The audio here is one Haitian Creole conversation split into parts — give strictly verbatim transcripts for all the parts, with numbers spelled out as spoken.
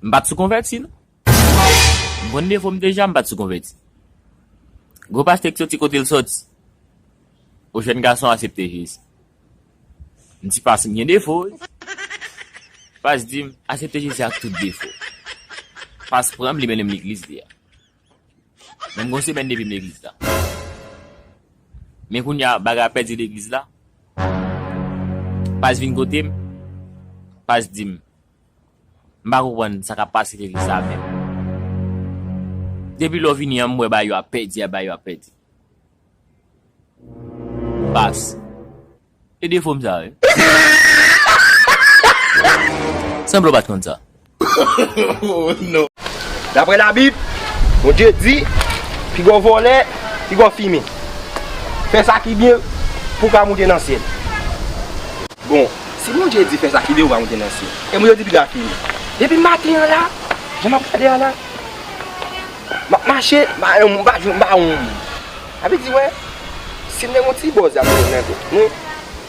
M pa t sou konvèti, non. M konn defo m deja, m pa t sou konvèti. Gwo pastè k soti kote l soti. O jèn gason, aksepte Jezi. M di pas m gen defo, wi. Pas di m, aksepte Jezi ak tout defo. Pas pran m, li mennen m legliz li a. Men m gon semèn depi m legliz la. Men kounye a, bagay ap pèdi legliz la. Pas vin kote m. Pas di m, m pa konprann sa k ap pase legliz la menm. Depi lè w vini an, m wè bagay yo ap pèdi, bagay yo ap pèdi. Pas. E defo m sa, wi. Sanble w pa t konn sa. Oh, no. Daprè Labib, Bondye di, piga w vòlè, piga w fimen. Fè sa ki byen pou w ka moute nan syèl. Bon, si Bondye di fè sa ki byen pou w ka moute nan syèl, e moun yo di piga fimen. Depi maten an la, jan m ap gade a la, m ap mache, m pa, m pa jwenn, m pa wè yon moun. Sa vle di, wè, si m te gon ti bòz la, mwen, mwen, mwen,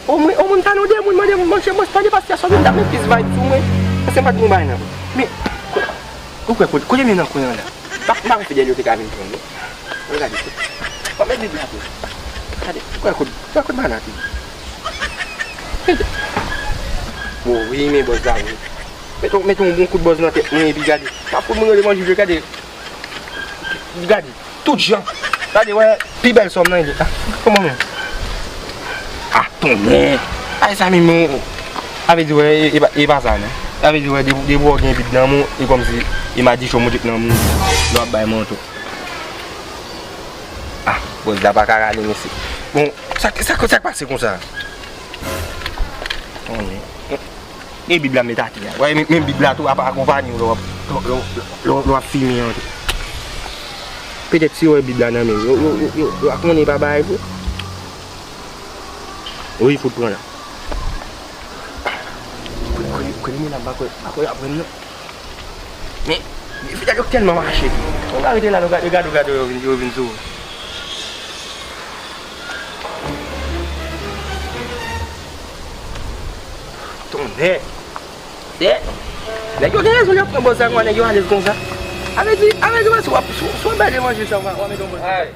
o mwen, o mwen, ta nan de moun, mande m, monchè, mwen, tande pastè a sòti, m t ap met plis vibe sou mwen. Paske m pa t gen bagay nan. Men, ko-, ou kwè kote, kote m ye nan kwen an la? M pa, m pa kwè Fidel yo te ka vin pran m, non. Mwen gade, kote. Mwen met Bib la tou. Gade, ou kwè kote, ou kwè kote bana te ye? Gade. O wi, men bòz la, wi. Mete, mete yon bon kout bòz nan tèt mwen, epi gade. M ap fout moun yo levanjil, gade. Gade, tout jan. Gade, wè, pi bèl sòm nan, li. Ah, kòman menm? Ah, tonnè. Ay, sa menm, non. Sa vle di, wè, e, e pa, e pa sa, non. Sa vle di, wè, depi, depi w gen Bib nan men w, e kòmsi, e madichon monte nan men w, lè w ap bay manto. Ah, bòz la pa ka rale, mesye. Bon, sa, sa, sa k pase konsa? Tonnè. Gen Bib la met atè a. Wè, men, men Bib la tou ap akonpaye w lè w ap, lè, lè, lè, lè w ap fimen an tou. Petèt si yo wè Bib la nan men yo, yo, yo, yo, yo ap konnen pa bagay vre. Wi, fout pran la. Kote, kote, kote m ye la, m pa kwè, m pa kwè y ap wè m non. Men, men Fidel yo tèlman mache tou. Ou ka rete la, nou gade, gade, gade, yo vin, yo vin sou ou. Tonnè! Se, nèg yo gen rezon lè yo pran bòz sa, nèg yo alèz konsa. A vle di, a vle di, wè, si w ap, si w, si w ap bay levanjil sa, w a, w a mete yon bòz. Ay.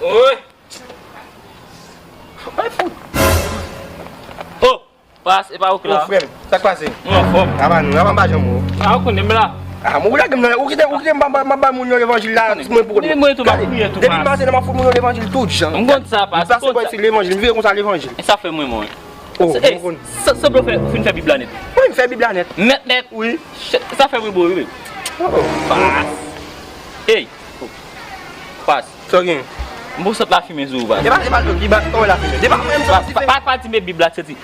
Oy! Bay fout. Oh! Pas, e pa ou k la. Oh, frè m, sa k pase? Mwen anfòm. Apa nou, apa m pa janm wè w? Ah, ou konnen m la. Ah, mwen, ou lage m nan, ou kite, ou kite m, m ap bay moun yo levanjil la, mwen pou kote. Mwen tou, m ap priye tou, depi maten, m ap fout moun yo levanjil tout jan. M konn sa, pas. M pase bò isi levanjil, m vire konsa levanjil. E sa fè mwen, mwen. Oh, se, mwen konn. Sa, sanble w fè, ou fin fè Bib la nèt. Wi, m fè Bib la nèt. Nèt, nèt? Wi. Sa fè mwen bo, wi. Oh. Pas. Ey. Pas. Sa w gen? M pou sot lafimen sou ou, pas. E pa, e pa, e pa, e pa lafimen. Depi mwen m sot lafimen. Pa, pa, pa di m e Bib la k soti.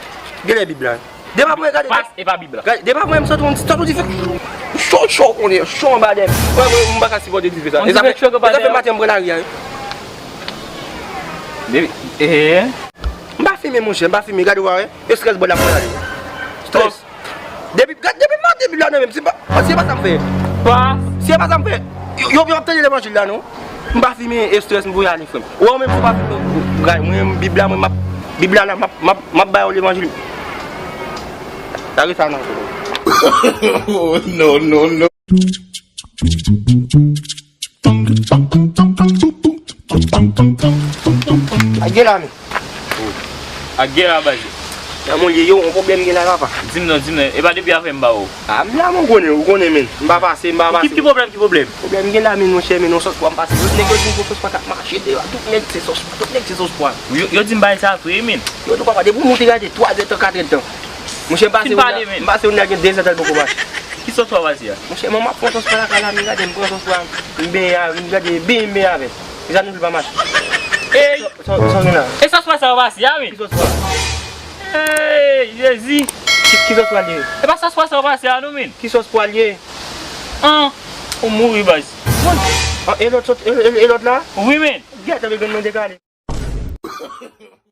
Genlè Bib la. Depi mwen gade. Pas, e pa Bib la. Gade, depi mwen m sot yon, sot yon dife. Cho, cho, konnen, cho anba dèyè m. Mwen, mwen, m pa ka sipòte dife sa. E sa fè, e sa fè maten m pran lari a, wi. Depi, eh. M pa fimen, monchè, m pa fimen. Gade, w a wè. Estrès bò la pral ale. Estrès. Depi, gad, depi maten Bib la nan men m, se pa, se pa sa m fè. Pas. Se pa sa m fè. Yo, yo, yo ap tande levanjil la, non. M pa fimen, estrès, m voye ale, frè m. Ou wè, ou menm, si w pa fimen, gade, mwen, Bib la, mwen, m ap, Bib la, la, m ap, m ap, m ap ba yo levanjil. Lage sa nan. Oh, no, no, no. Ak gen la, men. Ak gen la, baz. Nan mwen ye yo, yon pwoblèm gen la, papa. Di m non, di m non. E pa depi avè m ba ou. Ah, m la, mwen konnen, ou konnen, men. M pa pase, m pa pase. Ki, ki pwoblèm, ki pwoblèm? Pwoblèm gen la, men, monchè, men, non, sòs pwa m pase. Tout nèg yo di m fò sòs pwa k ap mache, de, tout nèg se sòs pwa, tout nèg se sòs pwa. Yo, yo di m bay sa vre, men. Yo tou papa, depi w moute gade, twa zè tan, kat zè tan. Monchè, m pase, m pase yon nèg gen de zè tan l poko mache. Ki sòs pwa w pase a? Monchè, mwen m ap pran sòs pwa lakay la, men gade, m pran sòs pwa, m benyen avè, m gade, benyen m benyen avè l. E sa nou vle pa mache. Ey! Sa, sa, sa gen la? E sòs pwa sa w pase a, men? Ki sòs pwa? Ey, Jezi! Ki, ki sòs pwa l ye? E pa sòs pwa sa w pase a, non, men? Ki sòs pwa l ye? An, ou mouri, baz. An, e lòt sòt, e, e, e lòt la? Wi, men. Gèt, tanbe grenn mwen dekale.